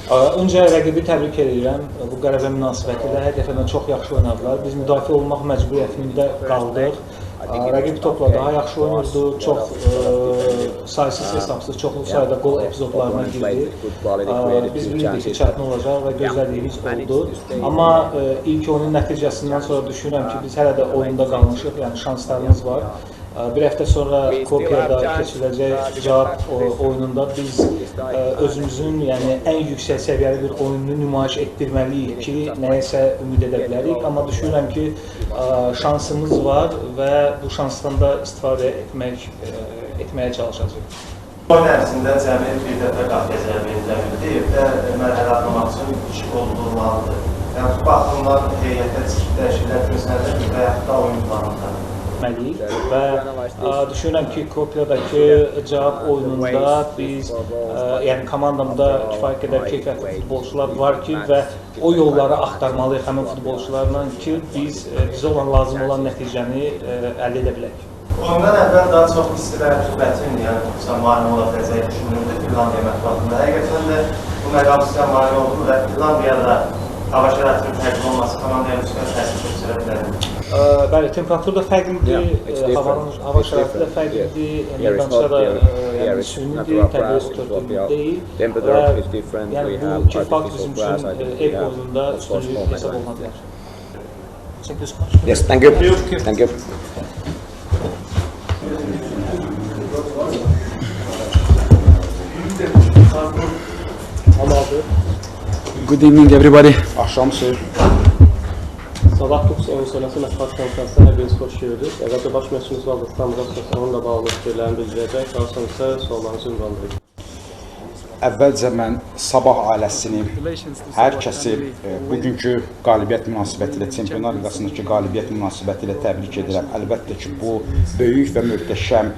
Öncə rəqibi təbrik edirəm. Bu qələbə münasibətilə həqiqətən də çox yaxşı oynadılar. Biz müdafiə olmaq məcburiyyətində qaldıq. Rəqib topla daha yaxşı oynayırdı. Çox saysız hesabsız çoxlu sayda qol epizodlarına girdi. Biz bilirdik ki, çətin olacaq və gözlədiyimiz oldu. Amma ilk oyunun nəticəsindən sonra düşünürəm ki, biz hələ də oyunda qalmışıq, yəni şanslarımız var. Bir həftə sonra Kopyada keçiriləcək cavab oyununda biz özümüzün, yəni ən yüksək səviyyəli bir oyununu nümayiş etdirməliyik ki, nəyəsə ümid edə bilərik. Amma düşünürəm ki, şansımız var və bu şansdan da istifadə etməyə çalışacağıq. Oyun ərzində cəmi bir dəfə qapıya zərbə endirə bildi və mərhələ atlamaq üçün 2 qol vurmalıdır. Yəni bu baxımdan heyətdə dəyişikliklər gözlənilir və yaxud da oyun planında. Və düşünürəm ki, Kopyadakı cavab oyununda biz, yəni komandamda kifayət qədər keyfiyyətli futbolçular var ki, və o yolları axtarmalıyıq həmin futbolçularla ki, biz bizə olan lazım olan nəticəni əldə edə bilək. Oyundan əvvəl daha çox isti və rütubətin, yəni xüsusən mane ola biləcəyi düşünüldü Finlandiya mətbuatında. Həqiqətən də bu məqam sizə mane oldu və Finlandiyada hava şəraitinin fərqli olması komandaya müsbət təsir göstərə bilərmi? Bəli, temperatur da fərqlidir, hava şəraiti də fərqlidir, meydança da yəni sünidir, təbii oturduğu deyil və yəni bu iki fakt bizim üçün ev oyununda üstünlük hesab oluna bilər. Thank you so much. Yes, thank you. Thank you. Good evening, everybody. Axşam xeyir. Sabah 9 oyun sonrası mətbuat konfransına hər biriniz xoş gördük. Əvvəlcə baş məşqçimiz Valdis Dombrovskis onunla bağlı fikirlərini bildirəcək. Daha sonra isə suallarınızı ünvanlayacaq. Əvvəlcə mən Sabah ailəsini, hər kəsi bugünkü qalibiyyət münasibətilə, Çempionlar Liqasındakı qalibiyyət münasibətilə təbrik edirəm. Əlbəttə ki, bu böyük və möhtəşəm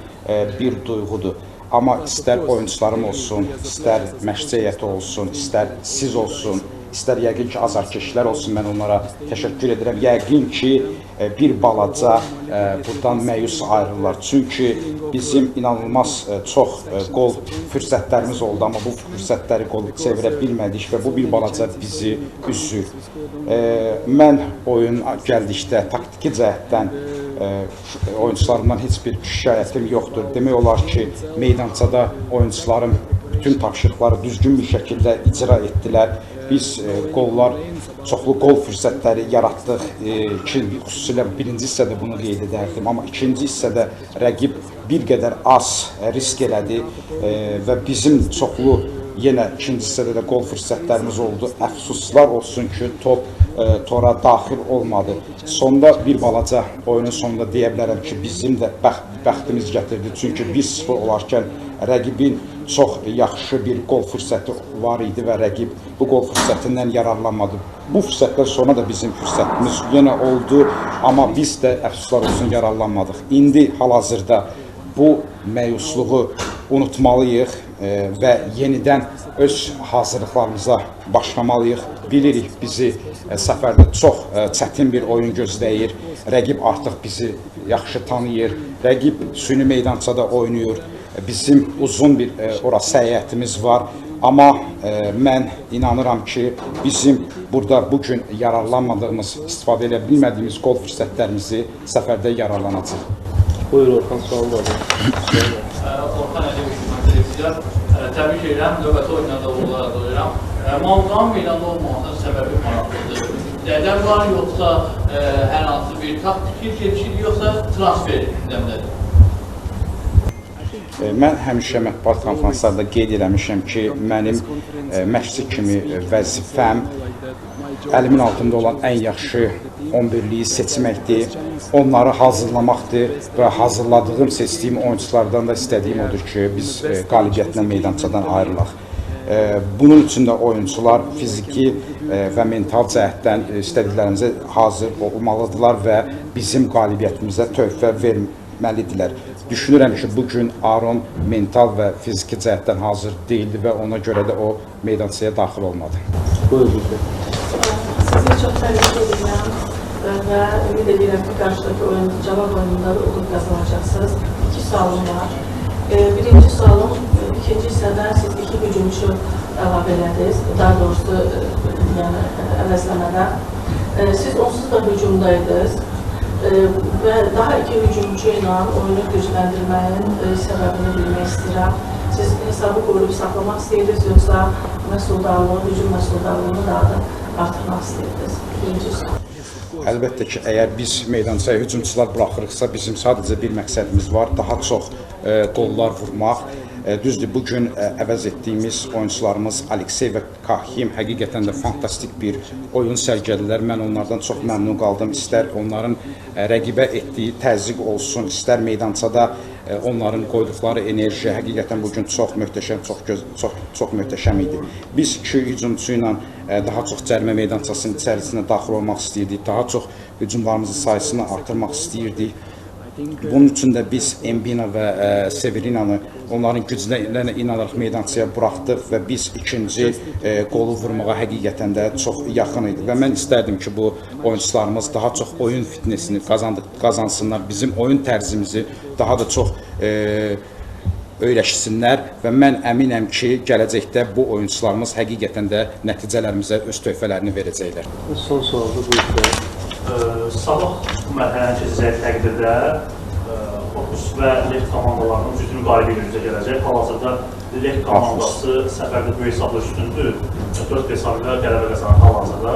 bir duyğudur. Amma istər oyunçularım olsun, istər məşqçi heyəti olsun, istər siz olsun, istər yəqin ki, azarkeşlər olsun, mən onlara təşəkkür edirəm. Yəqin ki, bir balaca buradan məyus ayrılırlar. Çünki bizim inanılmaz çox qol fürsətlərimiz oldu, amma bu fürsətləri qol çevirə bilmədik və bu bir balaca bizi üzür. Mən oyun gəldikdə taktiki cəhətdən oyunçularımdan heç bir şikayətim yoxdur. Demək olar ki, meydançada oyunçularım bütün tapşırıqları düzgün bir şəkildə icra etdilər. Biz qollar, çoxlu qol fürsətləri yaratdıq. Xüsusilə birinci hissədə bunu qeyd edərdim, amma ikinci hissədə rəqib bir qədər az risk elədi və bizim çoxlu yenə ikinci hissədə də qol fürsətlərimiz oldu. Əfsuslar olsun ki, top tora daxil olmadı. Sonda bir balaca oyunun sonunda deyə bilərəm ki, bizim də bəxtimiz gətirdi. Çünki 1-0 olarkən rəqibin çox yaxşı bir qol fürsəti var idi və rəqib bu qol fürsətindən yararlanmadı. Bu fürsətdən sonra da bizim fürsətimiz yenə oldu, amma biz də əfsuslar olsun yararlanmadıq. İndi hal-hazırda bu məyusluğu unutmalıyıq və yenidən öz hazırlıqlarımıza başlamalıyıq. Bilirik bizi səfərdə çox çətin bir oyun gözləyir. Rəqib artıq bizi yaxşı tanıyır. Rəqib süni meydançada oynayır. Bizim uzun bir ora səyahətimiz var. Amma mən inanıram ki, bizim burada bugün yararlanmadığımız, istifadə edə bilmədiyimiz qol fürsətlərimizi səfərdə yararlanacaq. Buyur Orxan, sualını da. Orxan Əliyev, televizyon. Təbrik edirəm, növbəti oyunda da uğurlar arzulayıram. Mavqanın meydanda olmamasının səbəbi maraqlıdır. Nədən var, yoxsa hər hansı bir taktiki keçid, yoxsa transfer gündəmdədir? Mən həmişə mətbuat konfranslarında qeyd eləmişəm ki, mənim məşqçi kimi vəzifəm əlimin altında olan ən yaxşı 11-liyi seçməkdir, onları hazırlamaqdır və hazırladığım, seçdiyim oyunçulardan da istədiyim odur ki, biz qalibiyyətlə meydançadan ayrılaq. Bunun üçün də oyunçular fiziki və mental cəhətdən istədiklərimizə hazır olmalıdırlar və bizim qalibiyyətimizə töhfə verməlidirlər. Düşünürəm ki, bugün Aron mental və fiziki cəhətdən hazır deyildi və ona görə də o meydançaya daxil olmadı. Buyur Zülfü. Sizi çox təbrik edirəm və ümid edirəm ki, qarşıdakı oyun, cavab oyununda da uğur qazanacaqsınız. İki sualım var. Birinci sualım, İkinci hissədə siz iki hücumçu əlavə elədiniz, daha doğrusu yəni əvəzləmədə. Siz onsuz da hücumdaydınız və daha iki hücumçu ilə oyunu gücləndirməyin səbəbini bilmək istəyirəm. Siz hesabı qoruyub saxlamaq istəyirdiniz, yoxsa məhsuldarlığı, hücum məhsuldarlığını daha da artırmaq istəyirdiniz? Birinci sual. Əlbəttə ki, əgər biz meydançaya hücumçular buraxırıqsa, bizim sadəcə bir məqsədimiz var, daha çox qollar vurmaq. Düzdür, bu gün əvəz etdiyimiz oyunçularımız Aleksey və Kahim həqiqətən də fantastik bir oyun sərgilədilər. Mən onlardan çox məmnun qaldım. İstər onların rəqibə etdiyi təzyiq olsun, istər meydançada onların qoyduqları enerji həqiqətən bu gün çox möhtəşəm, çox çox möhtəşəm idi. Biz iki hücumçu ilə daha çox cərimə meydançasının içərisinə daxil olmaq istəyirdik, daha çox hücumlarımızın sayısını artırmaq istəyirdik. Bunun üçün də biz Embina və Severinanı onların gücünə inanaraq meydançaya buraxdıq və biz ikinci qolu vurmağa həqiqətən də çox yaxın idi. Və mən istərdim ki, bu oyunçularımız daha çox oyun fitnesini qazansınlar, bizim oyun tərzimizi daha da çox öyrəşsinlər və mən əminəm ki, gələcəkdə bu oyunçularımız həqiqətən də nəticələrimizə öz töhfələrini verəcəklər. Son sualda buyurun. Sabah bu mərhələni keçəcəyi təqdirdə Aarhus və Leh komandalarının cütünü qalibi ilə üzə gələcək. Hal-hazırda Leh komandası səfərdə böyük hesabla üstündür. 4 hesabıyla qələbə qazanır hal-hazırda.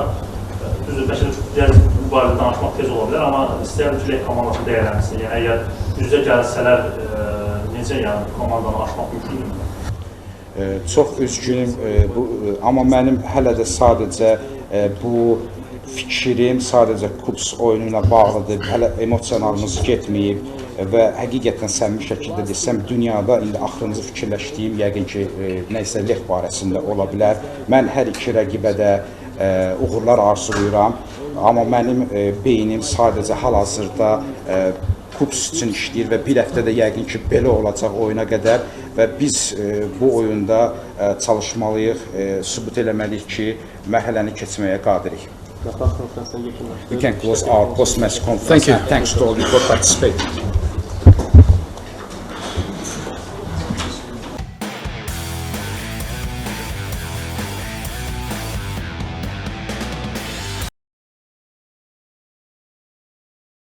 Düzdür, bəlkə də biraz bu barədə danışmaq tez ola bilər, amma istəyərdim ki, Leh komandası dəyərlənsin. Yəni əgər üzə gəlsələr, necə, yəni komandanı aşmaq mümkündürmü? Çox üzgünüm, bu, amma mənim hələ də sadəcə bu fikrim sadəcə Kups oyunu ilə bağlıdır. Hələ emosionalımız getməyib və həqiqətən səmimi şəkildə desəm, dünyada indi axırıncı fikirləşdiyim yəqin ki, nə isə Leh barəsində ola bilər. Mən hər iki rəqibə də uğurlar arzulayıram, amma mənim beynim sadəcə hal-hazırda Kups üçün işləyir və bir həftə də yəqin ki, belə olacaq oyuna qədər və biz bu oyunda çalışmalıyıq, sübut eləməliyik ki, mərhələni keçməyə qadirik. Mətbuat konfransına yekunlaşdı. We can close our post-match conference. Thank you. And thanks to all you for participating.